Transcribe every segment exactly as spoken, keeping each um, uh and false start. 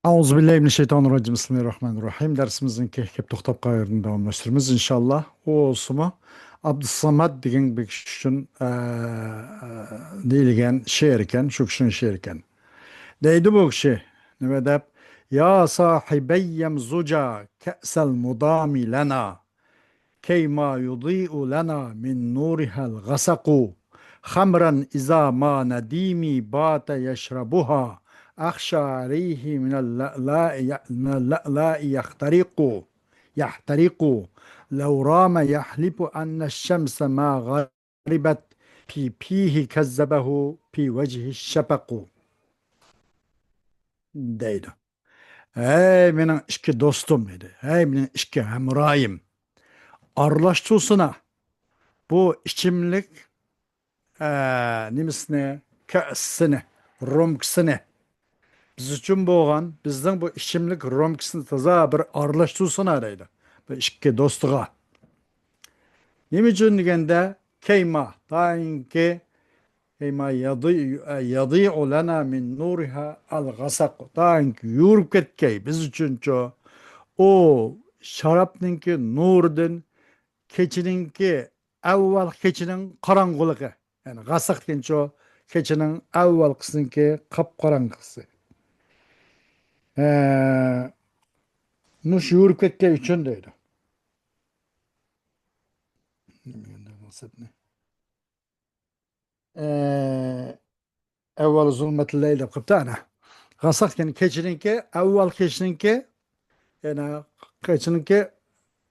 ئەئۇزۇ بىللاھى مىنەششەيتانىرراجىم. بىسمىللاھىرراھمانىرراھىم. دەرسىمىزنىڭكى كەپ توختاپ قالغان يېرىدىن داۋاملاشتۇرىمىز، ئىنشاللا. ئۇ بولسىمۇ ئابدۇسسامات دېگەن بىر كىشى ئۈچۈن، ئە، ئە، دېيىلگەن شېئىر ئىكەن، شۇ كىشىنىڭ شېئىرى ئىكەن. دەيدۇ بۇ كىشى، نېمە دەپ، يا ساھىبەييەم زۇجا كەسەل مۇدامى لەنا. كەيما يۇدىئۇ لەنا مىن نۇرىھەل غەسەقۇ. خەمرەن ئىزا ما نەدىمى باتە يەشرەبۇھا. ئەخشا ئەلەيھى مىنەل لەئلائى، مىنەل لەئلائى يەختەرىقۇ. يەھتەرىقۇ. لەو رامە يەھلىپۇ ئەننەش شەمسە ما غەرىبەت پى پىھى كەززەبەھۇ پى ۋەجھى شەپەقۇ. دەيدۇ. ھەي، مېنىڭ ئىككى دوستۇم، دېدى. ھەي، مېنىڭ ئىككى ھەمرايىم. ئارىلاشتۇرسىنا بۇ ئىچىملىك، ئە، نېمىسىنى، كەسىنى، رومكىسىنى. بىز ئۈچۈن بولغان، بىزنىڭ بۇ ئىچىملىك رومكىسىنى تازا بىر ئارىلاشتۇرسىنا، دەيدۇ. بۇ ئىككى دوستىغا. نېمە ئۈچۈن دېگەندە، كەيما، تائىنكى، كەيما يەدىئۇ، يەدىئۇ لەنا مىن نۇرىھا ئەل غەسەق. تائىنكى يورۇپ كەتكەي بىز ئۈچۈنچۇ. ئۇ شارابنىڭكى نۇرىدىن كېچىنىڭكى، ئەۋۋەل كېچىنىڭ قاراڭغۇلۇقى. يەنى غەسەق دېگەنچۇ، كېچىنىڭ ئەۋۋەلقىسىنىڭكى قاپقاراڭغۇسى. ئە، مۇشۇ يورۇپ كەتكەن ئۈچۈن دەيدۇ. ئە، ئەۋۋەل زۇلمەتلەيل دەپ قىپتۇ ئەنە. غەسەق دېگەن كېچىنىڭكى، ئەۋۋەل كېچىنىڭكى، يەنى كېچىنىڭكى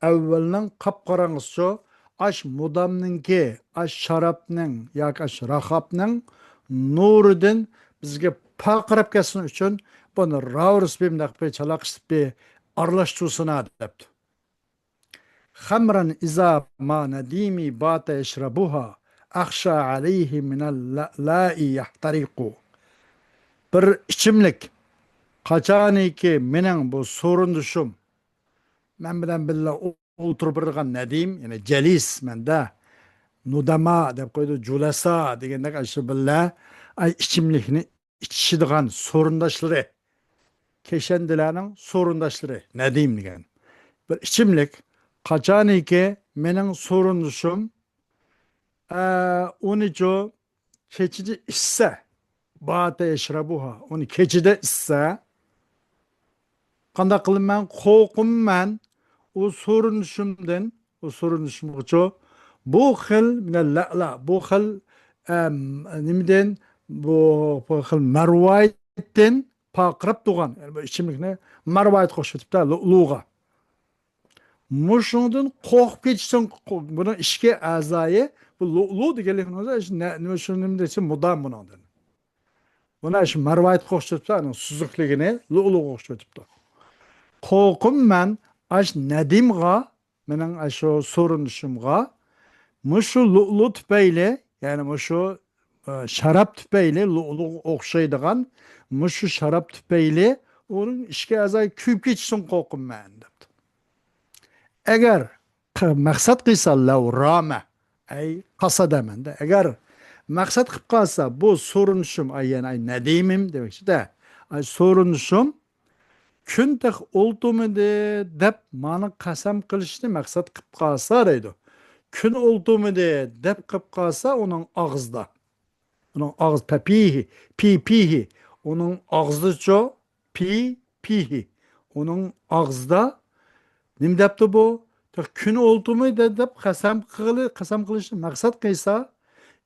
ئەۋۋەلنىڭ قاپقاراڭغۇسىچۇ، ئاش مۇدامنىڭكى، ئاش شارابنىڭ ياكى ئاش راخابنىڭ نۇرىدىن بىزگە پارقىراپ كەتسۇن ئۈچۈن بۇنى راۋۇرۇس بىمدەق بىر چالاقىشتىپ بىر ئارىلاشتۇرسىنا دەپتۇ. خەمرەن ئىزا ما نەدىمى باتە يەشرەبۇھا، ئەخشا ئەلەيھى مىنەل لەئلائى يەھتەرىقۇ. بىر ئىچىملىك، قاچانىكى مېنىڭ بۇ سورۇندىشىم، مەن بىلەن بىللە ئولتۇرۇپ بېرىدىغان نەدىم، يەنى جەلىس مەندە، نۇدەما دەپ قويىدۇ، جۇلەسا دېگەندەك، ئاشۇ بىللە، ئاي، ئىچىملىكنى ئىچىشىدىغان سورۇنداشلىرى، كېشەندىلەرنىڭ سورۇنداشلىرى، نەدىم دېگەن. بىر ئىچىملىك، قاچانىكى مېنىڭ سورۇندىشىم، ئە، ئۇنىچۇ كېچىدە ئىچسە، باتە يەشرەبۇھا، ئۇنى كېچىدە ئىچسە، قانداق قىلىمەن؟ قورقۇمەن ئۇ سورۇنۇشۇمدىن، ئۇ سورۇنۇشۇمغىچۇ، بۇ خىل مىنەل لەئلا، بۇ خىل، ئەم، نېمىدىن، بۇ، بۇ خىل مەرۋايىتتىن پارقىراپ تۇرغان، يەنى بۇ ئىچىملىكنى مەرۋايىتقا ئوخشىتىپتۇ، لۇلۇغا. مۇشۇنىڭدىن قورقۇپ كېتىشتىن، بۇنىڭ ئىچكى ئەزايى، بۇ لۇلۇ دېگەنلىكنىڭ ئۆزى، نېمە، شۇ نېمە دېسە، مۇدام بۇنىڭدىن. بۇنى شۇ مەرۋايىتقا ئوخشىتىپتۇ، ئۇنىڭ سۈزۈكلۈكىنى لۇلۇغا ئوخشىتىپتۇ. قورقۇمەن ئاش نەدىمغا، مېنىڭ ئاشۇ سورۇنۇشۇمغا، مۇشۇ لۇلۇ تۈپەيلى، يەنى مۇشۇ، ئە، شاراب تۈپەيلى، لۇلۇغا ئوخشايدىغان مۇشۇ شاراب تۈپەيلى ئۇنىڭ ئىچكى ئەزايى كۆيۈپ كېتىشتىن قورقۇمەن، دەپتۇ. ئەگەر ق-، مەقسەت قىلسا، لەۋ رامە، ئەي قەسەدە مەندە. ئەگەر مەقسەت قىلىپ قالسا، بۇ سورۇنۇشۇم، ئەي، يەنى، ئەي، نەدىمىم دېمەكچىدە. ئەي، سورۇنۇشۇم كۈن تېخى ئولتۇرمىدى دەپ مانا قەسەم قىلىشنى مەقسەت قىلىپ قالسا دەيدۇ. كۈن ئولتۇرمىدى دەپ قىلىپ قالسا ئۇنىڭ ئاغزىدا. ئۇنىڭ ئاغزى پەپىھى، پى پىھى. ئۇنىڭ ئاغزىدىچۇ، پى پىھى. ئۇنىڭ ئاغزىدا نېمە دەپتۇ بۇ؟ تېخى كۈن ئولتۇرمىدى دەپ قەسەم قىلى-، قەسەم قىلىشنى مەقسەت قىلسا،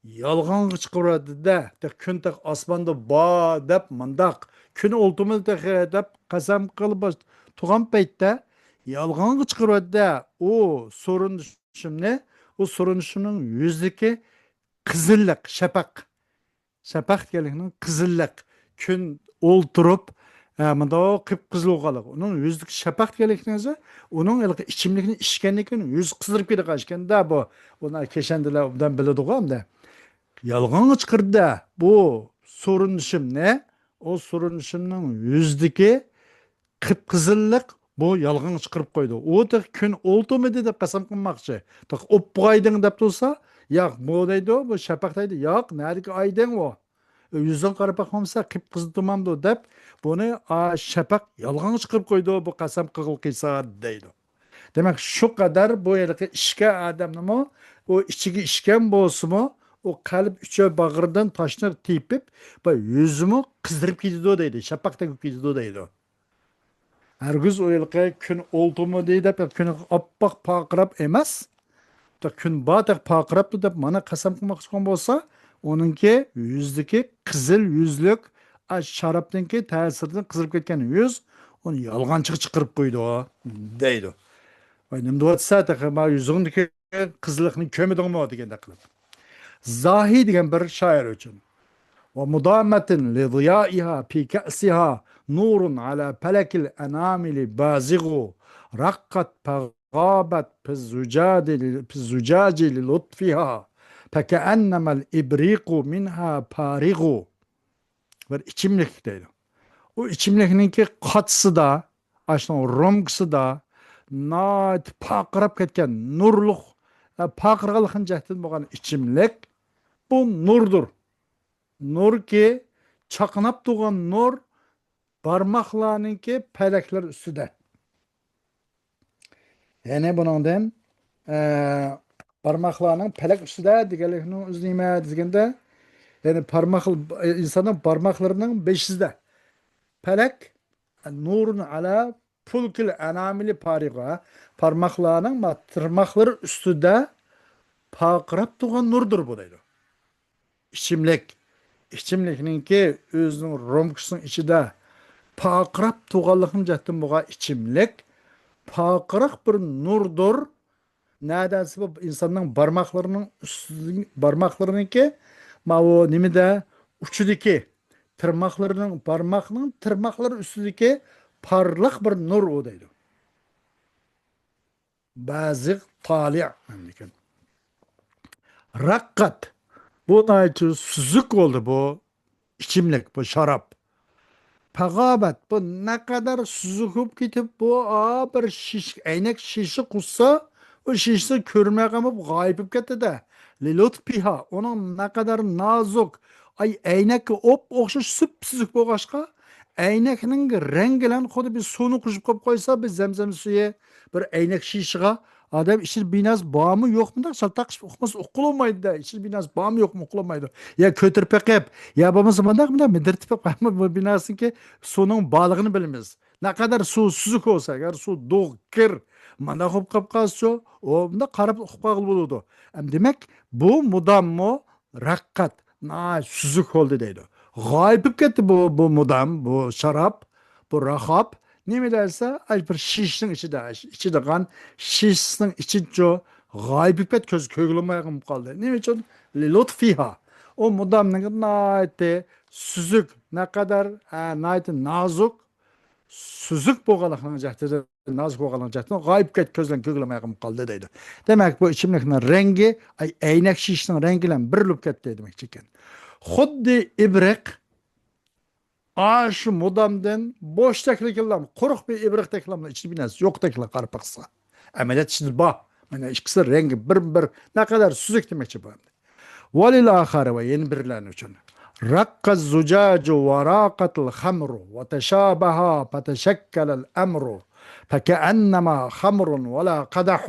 يالغانغا چىقىرىۋەتتى-دە. تېخى كۈن تېخى ئاسماندا بار دەپ مۇنداق، كۈن ئولتۇرمىدى تېخى دەپ قەسەم قىلىپ تۇرغان پەيتتە يالغانغا چىقىرىۋەتتى-دە. ئۇ سورۇنۇشۇمنى، ئۇ سورۇنۇشۇمنىڭ يۈزىدىكى قىزىللىق، شەپەق. شەپەق دېگەنلىكنىڭ قىزىللىق، كۈن ئولتۇرۇپ، ئە، مۇنداق قىپقىزىل بولغانلىقى. ئۇنىڭ يۈزىدىكى شەپەق دېگەنلىكنىڭ ئۆزى، ئۇنىڭ ھېلىقى ئىچىملىكنى ئىچكەندىن كېيىن يۈزى قىزىرىپ كېتىدىغان ئىكەن-دە بۇ. بۇنى كېشەندىلەر ئوبدان بىلىدىغۇ ئەمدى. يالغانغا چىقىردى-دە بۇ سورۇنۇشۇمنى، ئۇ سورۇنۇشۇمنىڭ يۈزىدىكى قىپقىزىللىق بۇ يالغانغا چىقىرىپ قويدى. ئۇ تېخى كۈن ئولتۇرمىدى دەپ قەسەم قىلماقچى. تېخى ئوپپۇغايدىڭ دەپ تۇرسا، ياق، بۇ دەيدۇ، بۇ شەپەق دەيدۇ. ياق، نەدىكى ئايدىڭ ئۇ؟ يۈزۈڭ قاراپ باقمامسەن، قىپقىزىل تۇماندۇ دەپ، بۇنى، ئا، شەپەق يالغانغا چىقىرىپ قويىدۇ، بۇ قەسەم قىلغىلى قىلسا، دەيدۇ. دېمەك، شۇ قەدەر بۇ ھېلىقى ئىچكەن ئادەمنىمۇ، ئۇ ئىچىگە ئىچكەن بولسىمۇ، ئۇ قەلب ئىچى باغرىدىن تاشنى تېپىپ، بۇ يۈزىمۇ قىزىرىپ كېتىدۇ دەيدۇ، شەپەقتەك بولۇپ كېتىدۇ دەيدۇ. ھەرگىز ئۇ ھېلىقى كۈن ئولتۇرمىدى دەپ، كۈن ئاپئاق پارقىراپ ئەمەس، كۈن بار تېخى پارقىراپتۇ دەپ مانا قەسەم قىلماقچى بولغان بولسا، ئۇنىڭكى يۈزدىكى قىزىل يۈزلۈك، ئا، شارابنىڭكى تەسىرىدىن قىزىرىپ كەتكەن يۈز، ئۇنى يالغانچىغا چىقىرىپ قويىدۇ، دەيدۇ. ۋاي، نېمە دەۋاتىسەن تېخى، ما يۈزۈڭدىكى قىزىللىقنى كۆرمىدىڭمۇ دېگەندەك قىلىپ. زاھى دېگەن بىر شائىر ئۈچۈن. ومدامة لضيائها في كأسها نور على فلك الأنامل بازغ، رقت فغابت في الزجاج، في الزجاج للطفها، فكأنما الإبريق منها فارغ. بىر ئىچىملىك دەيدۇ. ئۇ ئىچىملىكنىڭكى قاچىسىدا، ئاشۇنىڭ رومكىسىدا ناھايىتى پارقىراپ كەتكەن نۇرلۇق، ئە، پارقىرىغانلىقىنى جەھەتتىن بولغان ئىچىملىك، بۇ نۇردۇر. نۇركى، چاقناپ تۇرغان نۇر، بارماقلارنىڭكى پەلەكلەر ئۈستىدە. يەنى بۇنىڭدىن، ئە، بارماقلارنىڭ پەلەك ئۈستىدە دېگەنلىكنىڭ ئۆزى نېمە دېگەندە، يەنى بارماق، ئىنساننىڭ بارماقلىرىنىڭ بېشىدا پەلەك، نۇرۇن ئەلا پۇلكىل ئەنامىلى پارىغا، بارماقلارنىڭ ما-، تىرماقلىرى ئۈستىدە پارقىراپ تۇرغان نۇردۇر بۇ دەيدۇ. ئىچىملىك. ئىچىملىكنىڭكى ئۆزىنىڭ رومكىسىنىڭ ئىچىدە پارقىراپ تۇرغانلىقىنىڭ جەھەتتىن بولغان ئىچىملىك پارقىراق بىر نۇردۇر. نەدە دېسە بۇ ئىنساننىڭ بارماقلىرىنىڭ ئۈستىدىن، بارماقلىرىنىڭكى ماۋۇ نېمىدە، ئۇچىدىكى، تىرماقلىرىنىڭ، بارماقنىڭ تىرماقلىرى ئۈستىدىكى پارلاق بىر نۇر ئۇ دەيدۇ. بازىغ، تالىع دېگەن. رەققەت. بۇ ناھايىتى سۈزۈك بولدى بۇ ئىچىملىك، بۇ شاراب. پەغابەت. بۇ نەقەدەر سۈزۈك بولۇپ كېتىپ، بۇ، ئا، بىر شىش-، ئەينەك شىشە قۇسسا، ئۇ شىشىسى كۆرۈنمەي قالماي غايىب بولۇپ كەتتى-دە. لىلۇتفىھا. ئۇنىڭ نەقەدەر نازۇك. ئاي، ئەينەككە ئوپ-ئوخشاش سۈپسۈزۈك بولغاچقا، ئەينەكنىڭ رەڭگى بىلەن خۇددى بىر سۇنى قوشۇپ قويۇپ قويسا، بىر زەمزەم سۈيى، بىر ئەينەك شىشىغا، ئادەم ئىچىدە بىناز بارمۇ يوقمۇ دەپ سەل تەقىشىپ ئۇقمىسا ئۇقۇلمايدۇ-دە، ئىچىدە بىناز بارمۇ يوقمۇ ئۇقۇلمايدۇ. يا كۆتۈرۈپ بېقىپ، يا بولمىسا مۇنداق، مۇنداق مىدىرتىپ بېقىپ، بۇ بىناسىنىڭكى سۇنىڭ بارلىقىنى بىلىمىز. نەقەدەر سۇ سۈزۈك بولسا، ئەگەر سۇ دۇغ، كىر، مانداق بولۇپ قاپ قالسىچۇ، ئۇ مۇنداق قاراپ ئۇقۇپ قالغىلى بولىدۇ. ئەمدى دېمەك، بۇ مۇداممۇ رەققەت، ناھايىتى سۈزۈك بولدى دەيدۇ. غايىب بولۇپ كەتتى بۇ، بۇ مۇدام، بۇ شاراب، بۇ راخاب. نېمە دېسە، ئاي، بىر شىشنىڭ ئىچىدە، ئىچىدىغان شىشنىڭ ئىچىچۇ، غايىب بولۇپ كەتتى، كۆز كۆرگىلى بولمايدىغان بولۇپ قالدى. نېمە ئۈچۈن؟ لىلۇتفىھا. ئۇ مۇدامنىڭ ناھايىتى سۈزۈك، نەقەدەر، ئە، ناھايىتى نازۇك، سۈزۈك بولغانلىقىنىڭ جەھىتىدىن، نازۇك بولغانلىقىنىڭ جەھىتىدىن غايىب كەت-، كۆزدىن كۆرگىلى بولمايدىغان بولۇپ قالدى دەيدۇ. دېمەك، بۇ ئىچىملىكنىڭ رەڭگى، ئەي، ئەينەك شىشىنىڭ رەڭگى بىلەن بىر بولۇپ كەتتى دېمەكچى ئىكەن. خۇددى ئىبرىق، ئاشۇ مۇدامدىن بوشتەكلىكلا، قۇرۇق بىر ئىبرىقتەكلا، ئىچىدە بىر نەرسە يوقتەكلا قاراپ باقسا. ئەمەلىيەت ئىچىدە بار. مانا ئىككىسى رەڭگى بىر، بىر، نەقەدەر سۈزۈك دېمەكچى بۇ ئەمدى. وللآخر، ۋە يەنە بىرلەرنى ئۈچۈن. رق الزجاج وراقت الخمر وتشابها فتشكل الأمر فكأنما خمر ولا قدح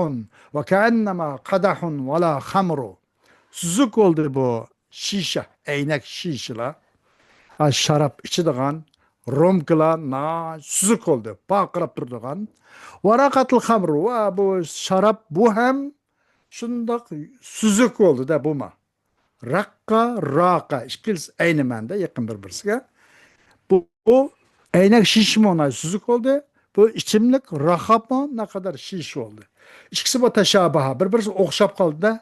وكأنما قدح ولا خمر. سۈزۈك بولدى بۇ شىشە، ئەينەك شىشىلار. ھە، شاراب ئىچىدىغان رومكىلار ناھايىتى سۈزۈك بولدى، پارقىراپ تۇرىدىغان. وراقت الخمر، ۋە بۇ شاراب، بۇ ھەم شۇنداق سۈزۈك بولدى-دە بۇمۇ. رەققە، راقە، ئىككىلىسى ئەينى مەنىدە، يېقىن بىر-بىرسىگە. بۇ، بۇ ئەينەك شىشىمۇ ناھايىتى سۈزۈك بولدى. بۇ ئىچىملىك راخابمۇ نەقەدەر شىشە بولدى. ئىككىسى بۇ تەشاباھا، بىر-بىرسىگە ئوخشاپ قالدى-دە.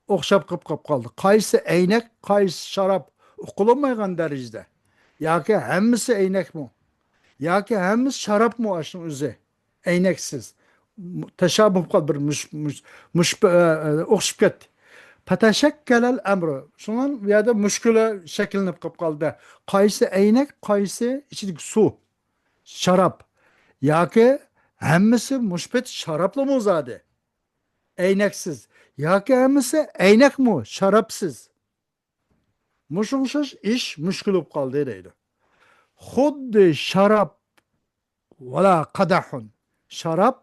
ئوخشاپ قېلىپ قاپ قالدى. قايسى ئەينەك، قايسى شاراب ئۇقۇلالمايدىغان دەرىجىدە. ياكى ھەممىسى ئەينەكمۇ؟ ياكى ھەممىسى شارابمۇ ئاشۇنىڭ ئۆزى؟ ئەينەكسىز. تەشابۇھ بولۇپ قالدى، بىر مۇش-، مۇش-، مۇش-، ئە، ئە، ئوخشىشىپ كەتتى. فتشكل الأمر. شۇڭا بۇ يەردە مۇشكىلە شەكىللىنىپ قاپ قالدى. قايسى ئەينەك، قايسى ئىچىدىكى سۇ، شاراب؟ ياكى ھەممىسى مۇشۇ پېتى شارابلىمۇ زادى؟ ئەينەكسىز. ياكى ھەممىسى ئەينەكمۇ، شارابسىز؟ مۇشۇ ئوخشاش ئىش مۈشكۈل بولۇپ قالدى دەيدۇ. خۇددى شاراب، ۋەلا قەدەھۇن. شاراب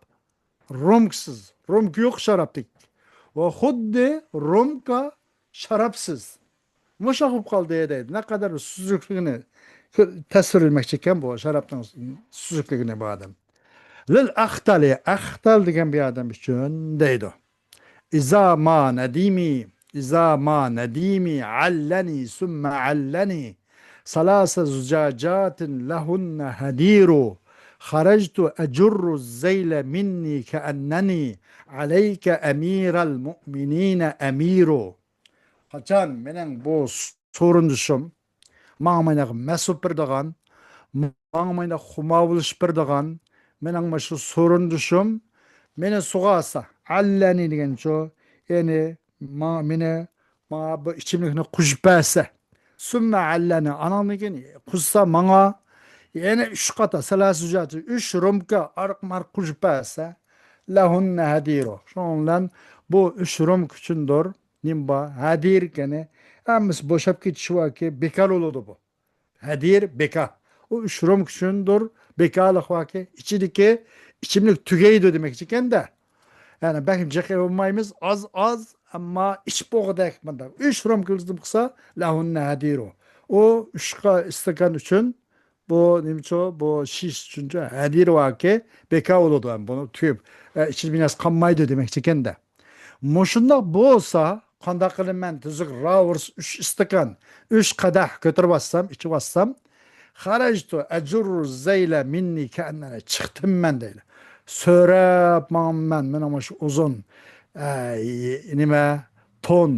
رومكىسىز. رومكا يوق شارابتەك. ۋە خۇددى رومكا شارابسىز. مۇشۇنداق بولۇپ قالدى دەيدۇ. نەقەدەر سۈزۈكلۈكىنى تەسۋىرلىمەكچى ئىكەن بۇ شارابنىڭ سۈزۈكلۈكىنى بۇ ئادەم. لىل ئەختەلى، ئەختەل دېگەن بىر ئادەم ئۈچۈن دەيدۇ. ئىزا ما نەدىمى، ئىزا ما نەدىمى ئەللەنى سۈممە ئەللەنى سەلاسە زۇجاجاتىن لەھۇننە ھەدىرۇ خەرەجتۇ ئەجۇررۇ زەيلە مىننى كەئەننەنى ئەلەيكە ئەمىرەل مۇئمىنىنە ئەمىرۇ. قاچان مېنىڭ بۇ سورۇندىشىم ماڭا مايناق مەس بولۇپ بېرىدىغان، ماڭا مايناق خۇمار بولۇشۇپ بېرىدىغان، مېنىڭ مۇشۇ سورۇندىشىم مېنى سۇغارسا، ئەللەنى دېگەنچۇ، يەنى ما-، مېنى، ماڭا بۇ ئىچىملىكنى قۇيۇپ بەرسە، سۈممە ئەللەنى، ئاناندىن كېيىن قۇيسا ماڭا، يەنە ئۈچ قاتا، سەلاسە زۇجاجات، ئۈچ رومكا ئارىق-مارىق قۇيۇپ بەرسە، لەھۇننە ھەدىرۇ. شۇنىڭ بىلەن بۇ ئۈچ رومكا ئۈچۈندۇر. نېمە بار؟ ھەدىر ئىكەن. ھەممىسى بوشاپ كېتىشى باركى، بىكار بولىدۇ بۇ. ھەدىر، بىكار. ئۇ ئۈچ رومكا ئۈچۈندۇر، بىكارلىق باركى، ئىچىدىكى ئىچىملىك تۈگەيدۇ دېمەكچى ئىكەن-دە. يەنى بەك جىق بولمايمىز، ئاز-ئاز، ئەمما ئىچىپ بولغۇدەك مۇنداق. ئۈچ رومكا لازىم قىلسا، لەھۇننە ھەدىرۇ. ئۇ ئۈچ قا-، ئىستاكان ئۈچۈن بۇ نېمىچۇ، بۇ شىش ئۈچۈنچۇ ھەدىر باركى، بىكار بولىدۇ. بۇنى تۈگەپ، ئە، ئىچىدە بىر نەرسە قالمايدۇ دېمەكچى ئىكەن-دە. مۇشۇنداق بولسا، قانداق قىلىمەن؟ تۈزۈك راۋۇرس ئۈچ ئىستاكان، ئۈچ قەدەھ كۆتۈرۈۋاتسام، ئىچىۋاتسام، خەرەجتۇ ئەجۇررۇ زەيلە مىننى كەئەننەنى، چىقتىم مەن دەيدۇ. سۆرەپ ماڭىمەن، مېنىڭ مۇشۇ ئۇزۇن، ئە، نېمە، تون،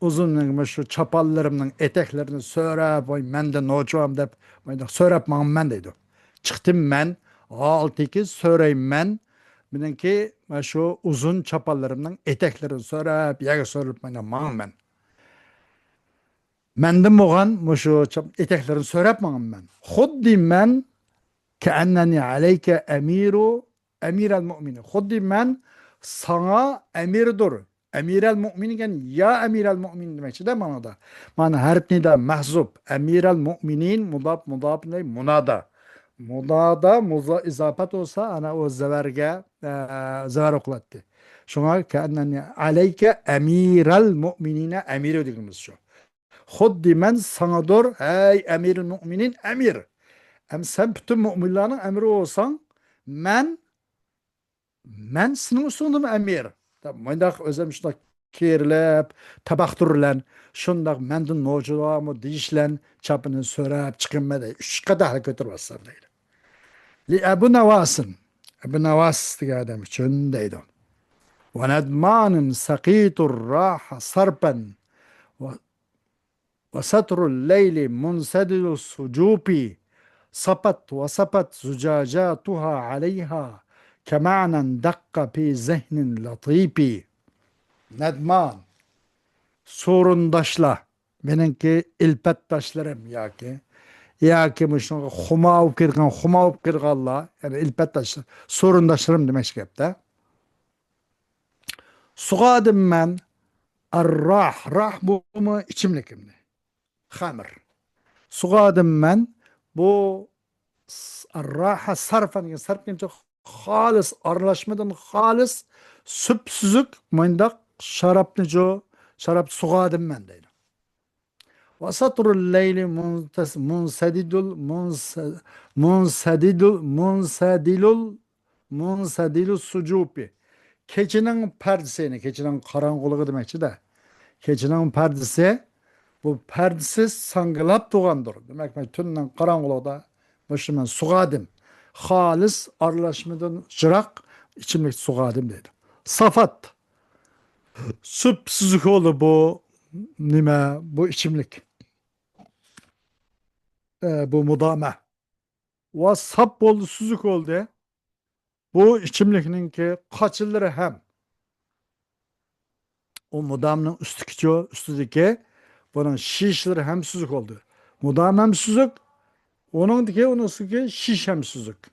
ئۇزۇن مۇشۇ چاپانلىرىمنىڭ ئېتەكلىرىنى سۆرەپ، ۋاي، مەندە نوچىۋام دەپ، مۇنداق سۆرەپ ماڭىمەن دەيدۇ. چىقتىم مەن، ھالتىكى سۆرەيمەن، مېنىڭكى مانا شۇ ئۇزۇن چاپانلىرىمنىڭ ئېتەكلىرىنى سۆرەپ، يەرگە سۆرىلىپ مانا ماڭىمەن. مەندىن بولغان مۇشۇ چاپ-، ئېتەكلىرىنى سۆرەپ ماڭىمەن. خۇددى مەن كەئەننەنى ئەلەيكە ئەمىرۇ، ئەمىرەل مۇئمىنى. خۇددى مەن ساڭا ئەمىردۇر. ئەمىرەل مۇئمىنى دېگەن يا ئەمىرەل مۇئمىنى دېمەكچىدە ماڭىدا. مانا ھەرپ نىدا مەھزۇپ. ئەمىرەل مۇئمىنىن مۇداپ، مۇداپ ئىلەي مۇنادا. مۇنادا مۇزا-، ئىزاپەت بولسا، ئانا ئۇ زەۋەرگە، ئە، زەۋەر ئوقۇلاتتى. شۇڭا كەئەننەنى ئەلەيكە ئەمىرەل مۇئمىنىنە ئەمىرۇ دېگىنىمىز شۇ. خۇددى مەن ساڭىدۇر، ھەي ئەمىرۇل مۇئمىنىن، ئەمىر. ئەم سەن پۈتۈن مۇئمىنلارنىڭ ئەمىرى بولساڭ، مەن، مەن سېنىڭ ئۈستۈڭدىمۇ ئەمىر. دەپ مۇنداق ئۆزۈم شۇنداق كېرىلىپ، تەبەختۇر بىلەن شۇنداق مەندىن نوچىۋارمۇ دېيىش بىلەن چاپىنىنى سۆرەپ چىقىمەن دەيدۇ. ئۈچ قەدەھلا كۆتۈرۈۋاتسام دەيدۇ. لى ئەبۇ نەۋاسىن. ئەبۇ نەۋاس دېگەن ئادەم ئۈچۈن دەيدۇ. ونەدمانىن سەقىتۇر راھە سەرپەن. ۋە ۋەسەترۇل لەيلى مۇنسەدىلۇس سۇجۇپى سەپەت ۋەسەپەت زۇجاجاتۇھا ئەلەيھا كەمەنەن دەققە پى زېھنىن لەتىپى. نەدمان، سورۇنداشلار، مېنىڭكى ئىلپەتداشلىرىم ياكى، ياكى مۇشۇنىڭغا خۇما بولۇپ كەتكەن، خۇما بولۇپ كەتكەنلەر، يەنى ئىلپەتداشلار، سورۇنداشلىرىم دېمەكچى گەپتە. سۇغادىم مەن، ئەرراھ، راھ بۇمۇ ئىچىملىكىمنى، خەمر. سۇغادىم مەن بۇ س-، ئەرراھە سەرفەن دېگەن، سەرف دېگەنچە خالىس، ئارىلاشمىدىن خالىس، سۈپسۈزۈك مۇنداق شارابنىچۇ، شاراب سۇغادىم مەن دەيدۇ. ۋەسەترۇل لەيلى مۇنتەس-، مۇنسەدىدۇل، مۇنسە-، مۇنسەدىدۇل، مۇنسەدىلۇل، مۇنسەدىلۇ سۇجۇپى. كېچىنىڭ پەردىسى، يەنى كېچىنىڭ قاراڭغۇلۇقى دېمەكچىدە. كېچىنىڭ پەردىسى، بۇ پەردىسى ساڭگىلاپ تۇرغاندۇر. دېمەك، مەن تۈننىڭ قاراڭغۇلۇقىدا مۇشۇ مەن سۇغادىم. خالىس ئارىلاشمىدىن يىراق ئىچىملىك سۇغادىم دەيدۇ. سافات. سۈپسۈزۈك بولدى بۇ نېمە، بۇ ئىچىملىك. ئە، بۇ مۇدامە. ۋە ساپ بولدى، سۈزۈك بولدى. بۇ ئىچىملىكنىڭكى قاچىلىرى ھەم، ئۇ مۇدامنىڭ ئۈستىكىچۇ، ئۈستىدىكى بۇنىڭ شىشلىرى ھەم سۈزۈك بولدى. مۇدام ھەم سۈزۈك، ئۇنىڭدىكى، ئۇنىڭ ئۈستىدىكى شىش ھەم سۈزۈك.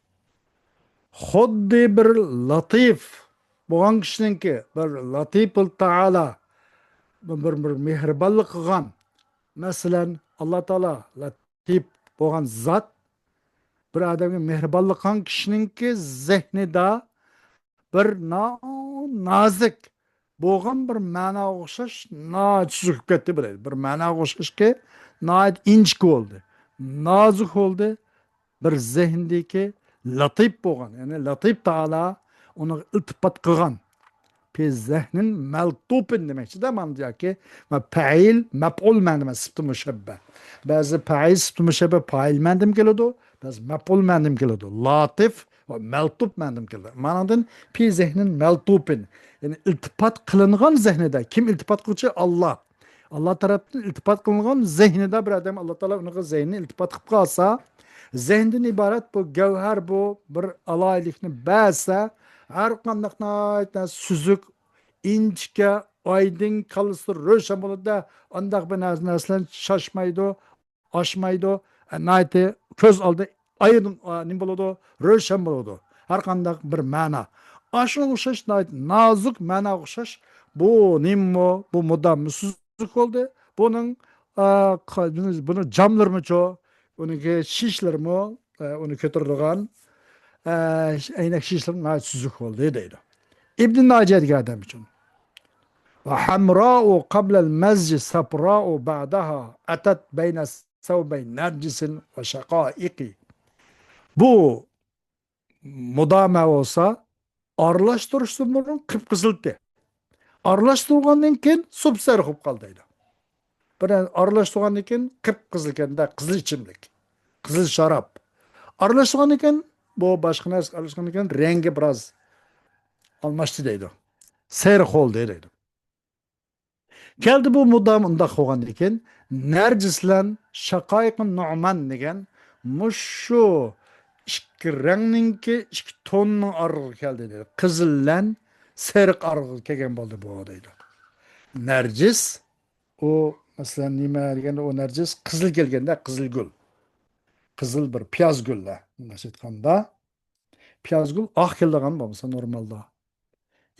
خۇددى بىر لاتىپ بولغان كىشىنىڭكى، بىر لاتىپۇل تائالا، بىر، بىر مېھرىبانلىق قىلغان، مەسىلەن، ئاللا تائالا لەتىپ بولغان زات، بىر ئادەمگە مېھرىبانلىق قىلغان كىشىنىڭكى زېھنىدا بىر نا-، نازۇك بولغان بىر مەناغا ئوخشاش ناھايىتى سۈزۈلۈپ كەتتى بىلەيلى. بىر مەناغا ئوخشاشكى ناھايىتى ئىنچىكە بولدى، نازۇك بولدى. بىر زېھىندىكى لەتىپ بولغان، يەنى لەتىپ تائالا ئۇنىڭغا ئىلتىپات قىلغان. پى زېھنىن مەلتۇپىن دېمەكچىدە، مانا ياكى پەئىل، مەپئۇل مەنىدە، سىپتى مۇشەببە. بەزى پەئىل سىپتى مۇشەببە پائىل مەنىدىمۇ كېلىدۇ، بەزى مەپئۇل مەنىدىمۇ كېلىدۇ. لاتىف ۋە مەلتۇپ مەنىدىمۇ كېلىدۇ. مانىڭدىن پى زېھنىن مەلتۇپىن، يەنى ئىلتىپات قىلىنغان زېھنىدە. كىم ئىلتىپات قىلغۇچى؟ ئاللا. ئاللا تەرەپتىن ئىلتىپات قىلىنغان زېھنىدە بىر ئادەم، ئاللا تائالا ئۇنىڭغا زېھنىنى ئىلتىپات قىلىپ قالسا، زېھىندىن ئىبارەت بۇ گەۋھەر، بۇ بىر ئالاھىدىلىكنى بەرسە، ھەر قانداق ناھايىتى سۈزۈك، ئىنچىكە، ئايدىڭ، كاللىسى روشەن بولىدۇ-دە، ئانداق بىر نەرسە، نەرسىلەرنى شاشمايدۇ، ئاشمايدۇ، ئە، ناھايىتى كۆز ئالدى ئايدىڭ، ئا، نېمە بولىدۇ؟ روشەن بولىدۇ. ھەر قانداق بىر مەنا. ئاشۇنىڭغا ئوخشاش ناھايىتى نازۇك مەناغا ئوخشاش. بۇ نېمىمۇ؟ بۇ مۇداممۇ سۈزۈك بولدى. بۇنىڭ، ئا، قا-، بۇنى، بۇنى جاملىرىمۇچۇ؟ ئۇنىڭكى شىشلىرىمۇ، ئە، ئۇنى كۆتۈرىدىغان، ئە، ئەينەك شىشلىرىمۇ ناھايىتى سۈزۈك بولدى دەيدۇ. ئىبن ناجىيە دېگەن ئادەم ئۈچۈن. وحمراء قبل المزج صفراء بعدها أتت بين ثوبي نرجس وشقائق. بۇ مۇدامە بولسا ئارىلاشتۇرۇشتىن بۇرۇن قىپقىزىلتى. ئارىلاشتۇرغاندىن كېيىن سۇپسېرىق بولۇپ قالدى دەيدۇ. بىر ئارىلاشتۇرغاندىن كېيىن قىپقىزىل ئىكەن-دە، قىزىل ئىچىملىك، قىزىل شاراب. ئارىلاشتۇرغاندىن كېيىن، بۇ باشقا نەرسىگە ئارىلاشتۇرغاندىن كېيىن رەڭگى بىراز ئالماشتى دەيدۇ. سېرىق بولدى دەيدۇ. كەلدى بۇ مۇدام ئۇنداق بولغاندىن كېيىن، نەرجىس بىلەن شاقايىق نۇئمان دېگەن مۇشۇ ئىككى رەڭنىڭكى، ئىككى توننىڭ ئارىلىقىغا كەلدى دەيدۇ. قىزىل بىلەن سېرىق ئارىلىقىغا كەلگەن بولدى بۇ دەيدۇ. نەرجىس، ئۇ، مەسىلەن، نېمە دېگەندە، ئۇ نەرجىس قىزىل كەلگەندە، قىزىل گۈل. قىزىل بىر پىياز گۈللەر، مۇنداقچە ئېيتقاندا. پىياز گۈل ئاق كېلىدىغان بولمىسا نورمالدا.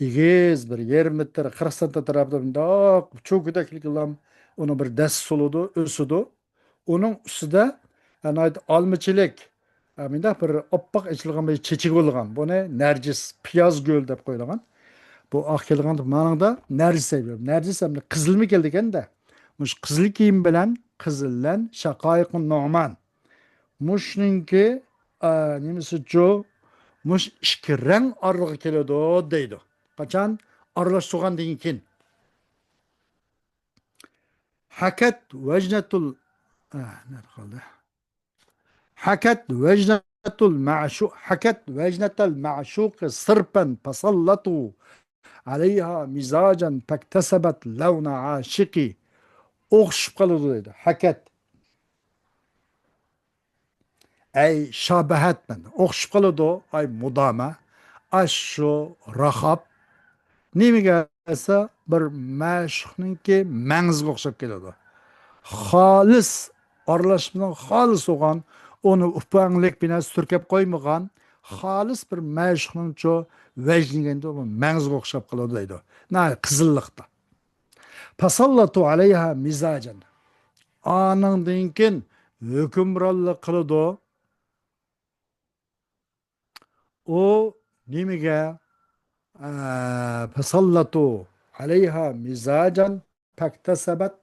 ئېگىز بىر يېرىم مېتىر، قىرىق سانتىمېتىر ئەتراپىدا مۇنداق چوكىدەك قىلام، ئۇنىڭ بىر دەستە سولىدۇ، ئۆسىدۇ. ئۇنىڭ ئۈستىدە، ئە، ناھايىتى ئالمىچىلىك، ئە، مۇنداق بىر ئاپئاق ئېچىلغان بىر چېچىكى بولغان. بۇنى نەرجىس، پىياز گۈل دەپ قويۇلغان. بۇ ئاق كېلىدىغان مانىڭدا نەرجىس دەيدۇ. نەرجىس ئەمدى قىزىلمۇ كېلىدىكەن-دە. مۇشۇ قىزىل كىيىم بىلەن، قىزىل بىلەن شاقايىق نۇئمان. مۇشۇنىڭكى، ئە، نېمىسىچۇ؟ مۇشۇ ئىككى رەڭ ئارىلىقى كېلىدۇ دەيدۇ. قاچان؟ ئارىلاشتۇرغاندىن كېيىن. حكت وجنة ال-، ئە، نەدە قالدى؟ حكت وجنة المعشوق، حكت وجنة المعشوق صرفا فسلطوا عليها مزاجا فاكتسبت لون عاشق. ئوخشىشىپ قالىدۇ دەيدۇ. ھەكەت. ئەي شابەھەت مەن. ئوخشىشىپ قالىدۇ. ئاي مۇدامە. ئاشۇ راخاب. نېمىگە دېسە، بىر مەشۇقنىڭكى مەڭزىگە ئوخشاپ كېلىدۇ. خالىس، ئارىلاشمىنىڭ خالىس بولغان، ئۇنى ئۇپاڭلىق بىنە سۈركەپ قويمىغان، خالىس بىر مەشۇقنىڭچۇ ۋەجنىگەندە مەڭزىگە ئوخشاپ قالىدۇ دەيدۇ. ناھايىتى قىزىللىقتا. فسلطوا عليها مزاجا. ئانىڭدىن كېيىن ھۆكۈمرانلىق قىلىدۇ. ئۇ نېمىگە؟ ئە، فسلطوا عليها مزاجا فاكتسبت،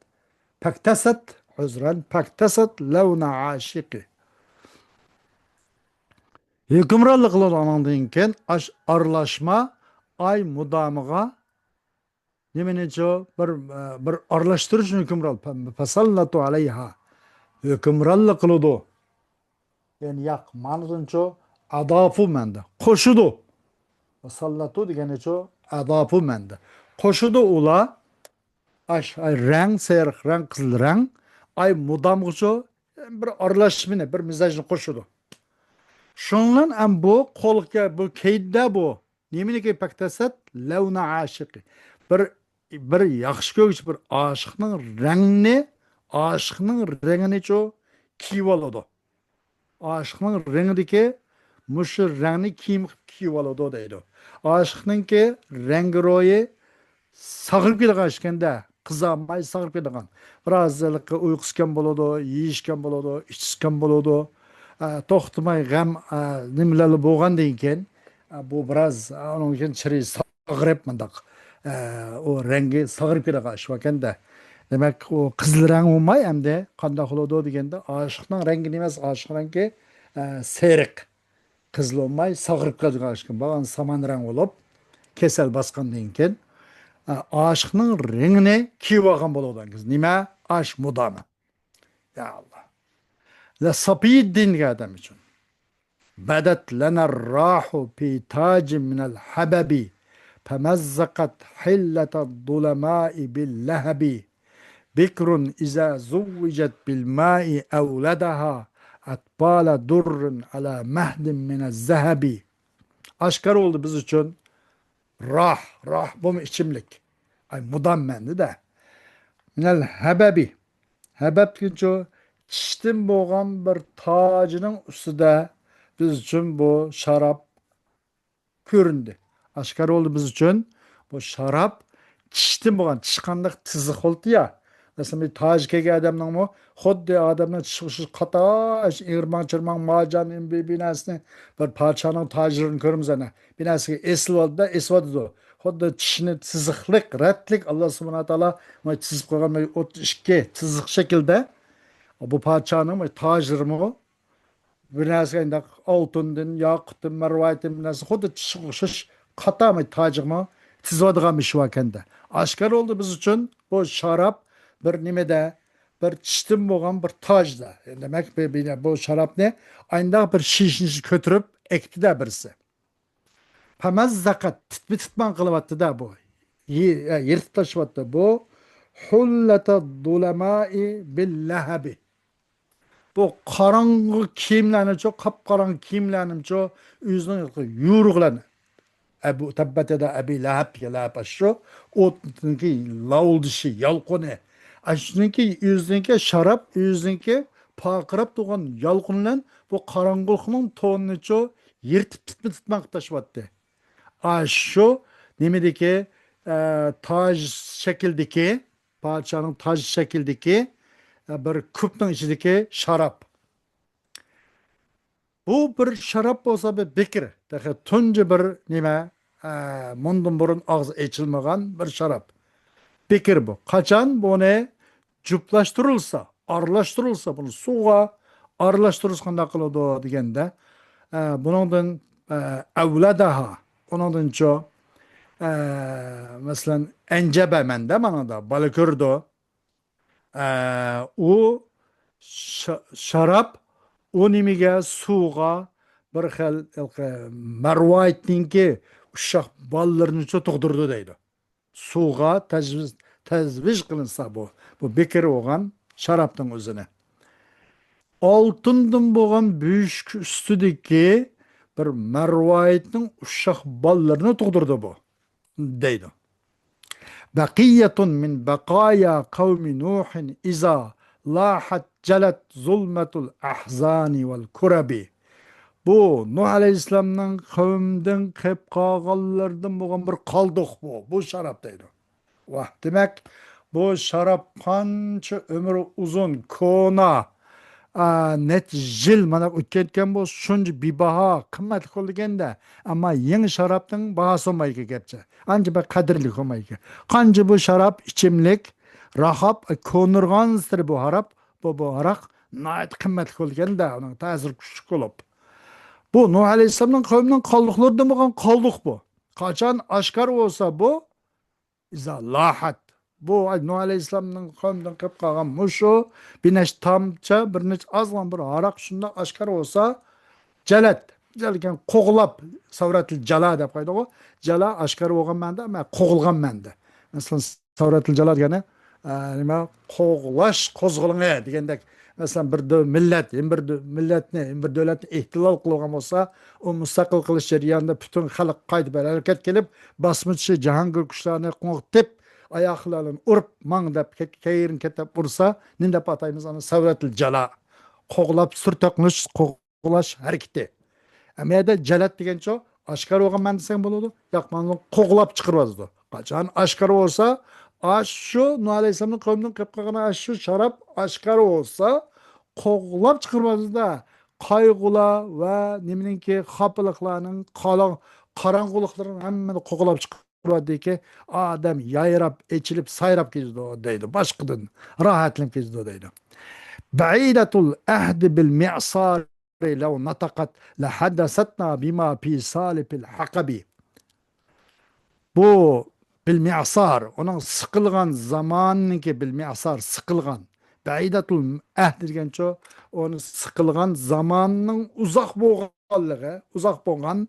فاكتست، عذرا، فاكتست لون عاشق. ھۆكۈمرانلىق قىلىدۇ ئانىڭدىن كېيىن ئاش-، ئارىلاشما ئاي مۇدامىغا نېمىنىچۇ؟ بىر، بىر ئارىلاشتۇرۇش ھۆكۈمران، فسلطوا عليها. ھۆكۈمرانلىق قىلىدۇ. يەنى ياق، مانىسىنىچۇ؟ ئەدافۇ مەندە. قوشىدۇ. فسلطوا دېگەننىچۇ؟ ئەدافۇ مەندە. قوشىدۇ ئۇلار. ئاش، ئاي، رەڭ، سېرىق رەڭ، قىزىل رەڭ. ئاي مۇدامغىچۇ؟ بىر ئارىلاشمىنى، بىر مىزاجنى قوشىدۇ. شۇنىڭ بىلەن ئەم بۇ قولغا، بۇ كەيدە بۇ. نېمىنىڭكى؟ فاكتست لون عاشق. بىر، بىر ياخشى كۆرگۈچى بىر ئاشىقنىڭ رەڭنى، ئاشىقنىڭ رەڭىنىچۇ كىيىۋالىدۇ. ئاشىقنىڭ رەڭىدىكى مۇشۇ رەڭنى كىيىم قىلىپ كىيىۋالىدۇ دەيدۇ. ئاشىقنىڭكى رەڭگىرويى ساغىرىپ كېتىدىغان ئىكەندە، قىزارماي ساغرىپ كېتىدىغان. بىراز ھېلىقى ئۇيقۇسى كەم بولىدۇ، يېيىشى كەم بولىدۇ، ئىچىسى كەم بولىدۇ. ئە، توختىماي غەم، ئە، نېمىلەرلا بولغاندىن كېيىن، ئە، بۇ بىراز، ئە، ئۇنىڭ كېيىن چىرى ساغرىپ مۇنداق، ئە، ئۇ رەڭگى ساغرىپ كېتىدىغان ئىش باركەن-دە. دېمەك، ئۇ قىزىل رەڭ بولماي ئەمدى قانداق بولىدۇ دېگەندە، ئاشىقنىڭ رەڭگى نېمە؟ ئاشىق رەڭگى، ئە، سېرىق. قىزىل بولماي ساغرىپ كېتىدىغان ئىش. بولغان سامان رەڭ بولۇپ، كېسەل باسقاندىن كېيىن، ئە، ئاشىقنىڭ رېڭىنى كىيىۋالغان بولىدىغان قىز. نېمە؟ ئاش مۇدامى. يا ئاللا. لە ساپىيىددىن دېگەن ئادەم ئۈچۈن. بدت لنا الراح في تاج من الحبب، فمزقت حلة الظلماء باللهب. بكر إذا زوجت بالماء أولدها، أتبال در على مهد من الذهب. ئاشكارا بولدى بىز ئۈچۈن راھ، راھ بۇمۇ ئىچىملىك. ئاي، مۇدام مەندە-دە. من الحبب. ھەبەب دېگىنىچۇ، چىشتىن بولغان بىر تاجنىڭ ئۈستىدە بىز ئۈچۈن بۇ شاراب كۆرۈندى. ئاشكارا بولدى بىز ئۈچۈن بۇ شاراب چىشتىن بولغان، چىش قانداق تىزىق بولدى يا. مەسىلەن، بىر تاج كىيگەن ئادەمنىڭمۇ خۇددى ئادەمنىڭ چىشىغا ئوخشاش قاتاش، ئىرماڭ-چىرماڭ، مارجان، بىر، بىر نەرسىنى، بىر پادىشاھنىڭ تاجلىرىنى كۆرىمىز ئەنە. بىر نەرسىگە ئېسىلىۋالىدۇ-دە، ئېسىۋاتىدۇ. خۇددى چىشىنى تىزىقلىق، رەتلىك ئاللا سۇبھانە تائالا مانا تىزىپ قويغان مانا ئوتتۇز ئىككى تىزىق شەكىلدە بۇ پادىشاھنىڭ مانا تاجلىرىمۇ بىر نەرسىگە ئىنداق ئالتۇندىن، ياقۇتتىن، مەرۋايىتتىن بىر نەرسە خۇددى چىشىغا ئوخشاش قاتارماي تاجىغىمۇ تىزىۋاتىدىغان بىر ئىش باركەن-دە. ئاشكارا بولدى بىز ئۈچۈن بۇ شاراب بىر نېمىدە، بىر چىشتىن بولغان بىر تاجدا. دېمەك، بۇ، بۇ، بۇ شارابنى ئاينداق بىر شىشىنى كۆتۈرۈپ ئەكتىدە بىرسى. پەمەززەقەت، تىتمە-تىتماڭ قىلىۋاتتى-دە بۇ. يى-، يە، يىرتىپ تاشلىۋاتتى بۇ. ھۇللەتە زۇلەمائى بىللەھەبى. بۇ قاراڭغۇ كىيىملەرنىچۇ، قاپقاراڭغۇ كىيىملەرنىچۇ ئۆزىنىڭ يورۇقى بىلەن. ئەبۇ، تەببەت يەدا ئەبى لەھەب دېگەن لەھەب ئاشۇ. ئوتنىڭكى لاۋۇلدىشى، يالقۇنى. ئاشۇنىڭكى ئۆزىنىڭكى شاراب، ئۆزىنىڭكى پارقىراپ تۇرغان يالقۇنى بىلەن بۇ قاراڭغۇلۇقنىڭ تونىنىچۇ يىرتىپ تىتمە-تىتماڭ قىلىپ تاشلىۋەتتى. ئاشۇ نېمىدىكى، ئە، تاج شەكلىدىكى پادىشاھنىڭ تاج شەكلىدىكى، ئە، بىر كۇپنىڭ ئىچىدىكى شاراب. بۇ بىر شاراب بولسا بىر بىكىر، تېخى تۇنجى بىر نېمە، ئە، مۇندىن بۇرۇن ئاغزى ئېچىلمىغان بىر شاراب. بىكىر بۇ. قاچان بۇنى جۈپلاشتۇرۇلسا، ئارىلاشتۇرۇلسا، بۇنى سۇغا ئارىلاشتۇرۇلسا قانداق قىلىدۇ دېگەندە، ئە، بۇنىڭدىن، ئە، ئەۋلەدەھا، ئۇنىڭدىنچۇ، ئە، مەسىلەن، ئەنجەبە مەندە مانا بالا كۆرىدۇ. ئە، ئۇ شا-، شاراب، ئۇ نېمىگە، سۇغا بىر خىل ھېلىقى مەرۋايىتنىڭكى ئۇششاق بالىلىرىنىچۇ تۇغدۇرىدۇ دەيدۇ. سۇغا تەجۋىز، تەجۋىز قىلىنسا بۇ، بۇ بىكىر بولغان شارابنىڭ ئۆزىنى. ئالتۇندىن بولغان بۆشۈك ئۈستىدىكى بىر مەرۋايىتنىڭ ئۇششاق بالىلىرىنى تۇغدۇرىدۇ بۇ، دەيدۇ. بەقىيەتۇن مىن بەقايا قەۋمى نۇھىن ئىزا لاھەت جەلەت زۇلمەتۇل ئەھزانى ۋەل كۇرەبى. بۇ نۇھ ئەلەيھىسسالامنىڭ قەۋمىدىن قېلىپ قالغانلىرىدىن بولغان بىر قالدۇق بۇ. بۇ شاراب دەيدۇ. ۋاھ، دېمەك، بۇ شاراب قانچە ئۆمرى ئۇزۇن، كونا، ئا، نەچچە يىل مانا ئۆتكەن بولسا، شۇنچە بىباھا، قىممەتلىك بولىدىكەن-دە. ئەمما يېڭى شارابنىڭ باھاسى بولمايدىكەن گەرچە. ئانچە بىر قەدىرلىك بولمايدىكەن. قانچە بۇ شاراب ئىچىملىك، راھاب، كونىرغانسېرى بۇ ھاراپ، بۇ، بۇ ھاراق ناھايىتى قىممەتلىك بولىدىكەن-دە، ئۇنىڭ تەسىرى كۈچلۈك بولۇپ. بۇ نۇھ ئەلەيھىسسالامنىڭ قەۋمىنىڭ قالدۇقلىرىدىن بولغان قالدۇق بۇ. قاچان ئاشكارا بولسا بۇ، ئىزا لاھەت. بۇ نۇھ ئەلەيھىسسالامنىڭ قەۋمىدىن قېلىپ قالغان مۇشۇ بىر نەچچە تامچە، بىر نەچچە ئازغىنە بىر ھاراق شۇنداق ئاشكارا بولسا، جەلەت، جەلەت دېگەن قوغلاپ، سەۋرەتىل جالا دەپ قويدۇغۇ. جالا ئاشكارا بولغان مەنىدە، مە-، قوغلىغان مەنىدە. مەسىلەن، سەۋرەتىل جالا دېگەنى، ئە، نېمە، قوغلاش قوزغىلىڭى دېگەندەك. مەسىلەن، بىر دۆ-، مىللەت، يەنە بىر دۆ-، مىللەتنى، يەنە بىر دۆلەتنى ئېھتىلال قىلغان بولسا، ئۇ مۇستەقىل قىلىش جەريانىدا پۈتۈن خەلق قايتا بىر ھەرىكەت قىلىپ، باسمىچى جاھانگىر كۈچلەرنى قوڭغۇتۇپ، ئاياغلىرىنى ئۇرۇپ، ماڭ دەپ، كە-، كەيرىن كېتىپ ئۇرسا، نېمە دەپ ئاتايمىز؟ ئۇنى سەۋرەتىل جالا. قوغلاپ سۈر تۆكۈش، قوغلاش ھەرىكىتى. ئەمما يەردە جەلەت دېگەنچۇ، ئاشكارا بولغان مەنىدە دېسەڭ بولىدۇ. ياق، مانا قوغلاپ چىقىرىۋاتىدۇ. قاچان ئاشكارا بولسا، ئاشۇ نۇھ ئەلەيھىسسالامنىڭ قەۋمىدىن قېلىپ قالغان ئاشۇ شاراب ئاشكارا بولسا، قوغلاپ چىقىرىۋاتىدۇ-دە، قايغۇلار ۋە نېمىنىڭكى، خاپىلىقلارنىڭ، قالا-، قاراڭغۇلۇقلىرىنىڭ ھەممىنى قوغلاپ چىقىرىۋاتىدۇكى، ئادەم يايراپ، ئېچىلىپ، سايراپ كېتىدۇ دەيدۇ. باشقىدىن راھەتلىنىپ كېتىدۇ دەيدۇ. بعيدة العهد بالمعصار لو نطقت لحدثتنا بما في صالب الحقب. بۇ بىل مىئسار، ئۇنىڭ سىقىلغان زاماننىڭكى، بىل مىئسار، سىقىلغان. بەئىدەتۇل ئەھد دېگەنچۇ، ئۇنى سىقىلغان زاماننىڭ ئۇزاق بولغانلىقى، ئۇزاق بولغان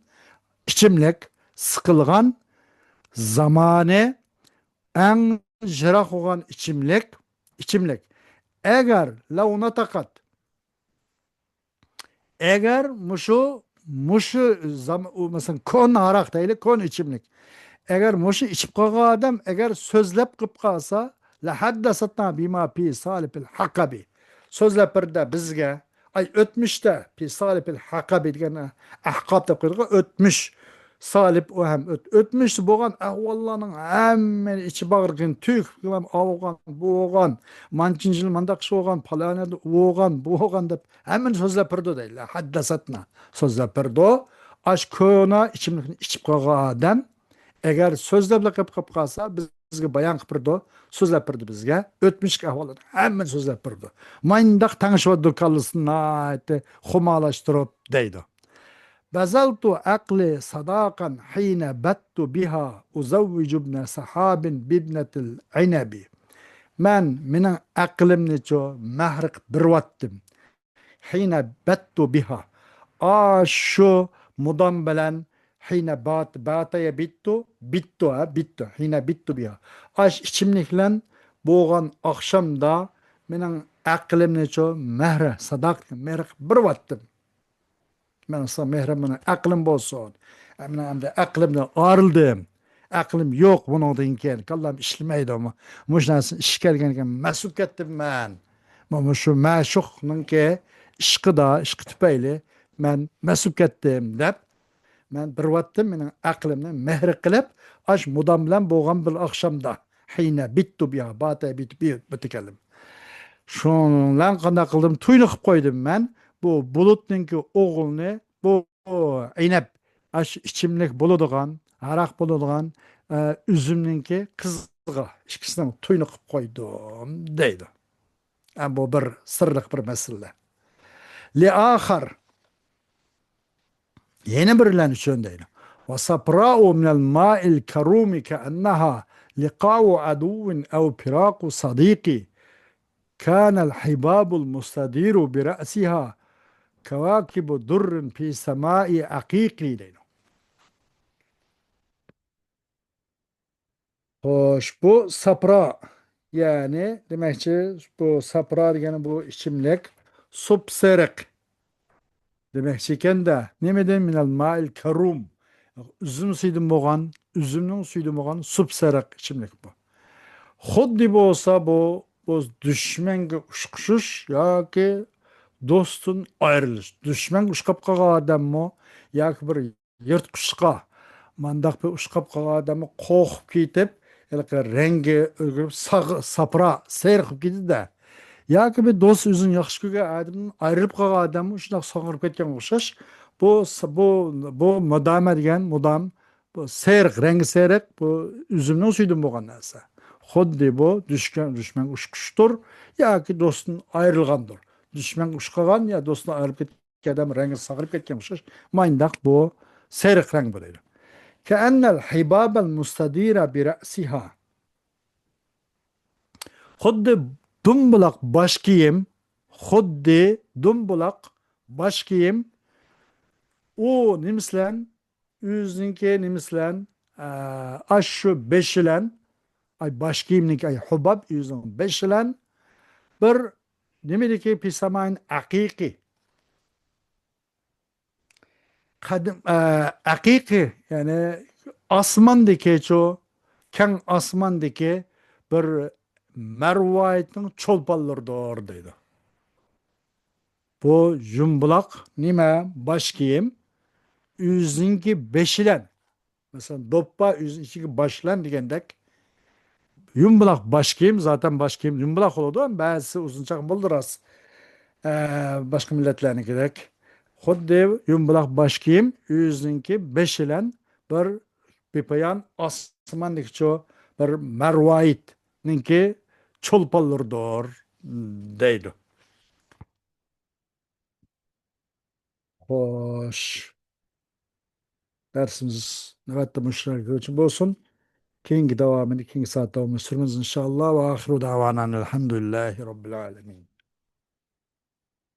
ئىچىملىك، سىقىلغان زامانى ئەڭ يىراق بولغان ئىچىملىك، ئىچىملىك. ئەگەر لەۋ نەتەقەت، ئەگەر مۇشۇ، مۇشۇ زام-، ئۇ، مەسىلەن، كونا ھاراق دەيلى، كونا ئىچىملىك. ئەگەر مۇشۇ ئىچىپ قالغان ئادەم، ئەگەر سۆزلەپ قىلىپ قالسا، لەھەددەسەتنا بىما پى سالىپىل ھەقەبى. سۆزلەپ بىردە بىزگە، ئاي، ئۆتمۈشتە، پى سالىپىل ھەقەبى دېگەن، ئەھقاب دەپ قويىدىغان ئۆتمۈش. سالىپ ئۇ ھەم ئۆت-، ئۆتمۈشتە بولغان ئەھۋاللارنىڭ ھەممىنى ئىچى باغرىغىن تۈك بىلەن ئاۋۇغان، بۇ بولغان، مانچىنچىلى مانداق ئىش بولغان، پالانىدا ئۇ بولغان، بۇ بولغان دەپ ھەممىنى سۆزلەپ بېرىدۇ دەيدۇ. ھەددەسەتنا سۆزلەپ بېرىدۇ. ئاش كونا ئىچىملىكنى ئىچىپ قالغان ئادەم ئەگەر سۆزلەپلا قېلىپ قالسا، بىزگە بايان قىلىپ بېرىدۇ. سۆزلەپ بېرىدۇ بىزگە. ئۆتمۈشلۈك ئەھۋاللارنى ھەممىنى سۆزلەپ بېرىدۇ. مانداق تەڭشىۋاتىدۇ كاللىسىنى ناھايىتى خۇمارلاشتۇرۇپ دەيدۇ. بذلت عقلي صداقا حين بت بها أزوج ابن سحاب بابنة العنب. مەن مېنىڭ ئەقلىمنىچۇ مەھرىقى بېرىۋەتتىم. حين بت بها. ئاشۇ مۇدام بىلەن، حين بات، بات يبت، بت، ھە، بت، حين بت بها. ئاش ئىچىملىك بىلەن بولغان ئاخشامدا مېنىڭ ئەقلىمنىچۇ مەھرى، ساداق، مەھرىقى بېرىۋەتتىم. مەن ساڭا مېھرىم، مېنىڭ ئەقلىم بولسۇن. ئە، مېنىڭ ئەمدى ئەقلىمدىن ئايرىلدىم. ئەقلىم يوق بۇنىڭدىن كېيىن. كاللام ئىشلىمەيدۇ. مۇشۇ نەرسىنى ئىش كەلگەنكەن مەسۇپ كەتتىم مەن. مۇ-، مۇشۇ مەشۇقنىڭكى ئىشقىدا، ئىشقى تۈپەيلى مەن مەسۇپ كەتتىم دەپ، مەن بېرىۋەتتىم مېنىڭ ئەقلىمنى مېھرى قىلىپ، ئاش مۇدام بىلەن بولغان بىر ئاخشامدا. حين بت بها، بات يبت، بت، مۇتەكەللىم. شۇنىڭ بىلەن قانداق قىلدىم؟ توينى قىلىپ قويدۇم مەن. بۇ بۇلۇتنىڭكى ئوغلىنى، بۇ ئەينەپ، ئاشۇ ئىچىملىك بولىدىغان، ھاراق بولىدىغان، ئە، ئۈزۈمنىڭكى قىزىغا، ئىككىسىنىڭ تويىنى قىلىپ قويدۇم دەيدۇ. ئە، بۇ بىر سىرلىق بىر مەسىلە. لآخر، يەنە بىرلەن ئۈچۈن دەيدۇ. وصفراء من الماء الكروم كأنها لقاء عدو أو فراق صديق. كان الحباب المستدير برأسها كواكب در في سماء عقيق دەيدۇ. خوش، بۇ ساپرا، يەنى دېمەكچى، بۇ ساپرا دېگەن بۇ ئىچىملىك سۇپسېرىق دېمەكچى ئىكەن-دە. نېمىدىن؟ من الماء الكروم. ئۈزۈم سۈيىدىن بولغان، ئۈزۈمنىڭ سۈيىدىن بولغان سۇپسېرىق ئىچىملىك بۇ. خۇددى بولسا بۇ، بۇ دۈشمەنگە ئۇشقۇشۇش ياكى دوستتىن ئايرىلىش. دۈشمەنگە ئۇشقاپ قالغان ئادەممۇ ياكى بىر يىرتقۇچقا مانداق بىر ئۇشقاپ قالغان ئادەممۇ قورقۇپ كېتىپ، ھېلىقى رەڭگى ئۆزگىرىپ، ساغ-، ساپرا، سېرىق بولۇپ كېتىدۇ-دە. ياكى بىر دوست ئۆزىنى ياخشى كۆرگەن ئادەمدىن ئايرىلىپ قالغان ئادەممۇ شۇنداق ساغىرىپ كەتكەنگە ئوخشاش. بۇ س-، بۇ، بۇ مۇدامە دېگەن مۇدام، بۇ سېرىق، رەڭگى سېرىق، بۇ ئۈزۈمنىڭ سۈيىدىن بولغان نەرسە. خۇددى بۇ دۈشكەن، دۈشمەنگە ئۇشقۇشتۇر ياكى دوستتىن ئايرىلغاندۇر. دۈشمەنگە ئۇشقىغان يا دوستتىن ئايرىلىپ كەتكەن ئادەم رەڭگى ساغىرىپ كەتكەن ئوخشاش. مانداق بۇ سېرىق رەڭ بۇ دەيدۇ. كأن الحباب المستدير برأسها. خۇددى دۇمبۇلاق باش كىيىم، خۇددى دۇمبۇلاق باش كىيىم. ئۇ نېمىسى بىلەن؟ ئۆزىنىڭكى نېمىسى بىلەن؟ ئە، ئاشۇ بېشى بىلەن، ئاي، باش كىيىمنىڭكى، ئاي، ھۇباب ئۆزىنىڭ بېشى بىلەن بىر نېمىدىكى، پىسامايىن ئەقىقى. قەدىم، ئە، ئەقىقى، يەنى ئاسماندىكىچۇ، كەڭ ئاسماندىكى بىر مەرۋايىتنىڭ چولپانلىرىدۇر دەيدۇ. بۇ يۇمبۇلاق نېمە؟ باش كىيىم. ئۆزىنىڭكى بېشى بىلەن، مەسىلەن، دوپپا ئۆزىنىڭ ئىچىگە باش بىلەن دېگەندەك، يۇمبىلاق باش كىيىم، زاتەن باش كىيىم يۇمبىلاق بولىدۇ، بەزىسى ئۇزۇنچاق بولىدۇ راست. ئە، باشقا مىللەتلەرنىڭكىدەك. خۇددى يۇمبىلاق باش كىيىم ئۆزىنىڭكى بېشى بىلەن بىر بىپايان ئاسماندىكىچۇ بىر مەرۋايىتنىڭكى چولپانلىرىدۇر دەيدۇ. خوش. دەرسىمىز نۆۋەتتە مۇشۇ يەرگىچە بولسۇن. كېيىنكى داۋامىنى كېيىنكى سائەت داۋامىدا سۈرىمىز، ئىنشائاللا. ۋە ئاخىرۇ دەۋانا ئەلھەمدۇلىللاھى رەببىل ئالەمىن.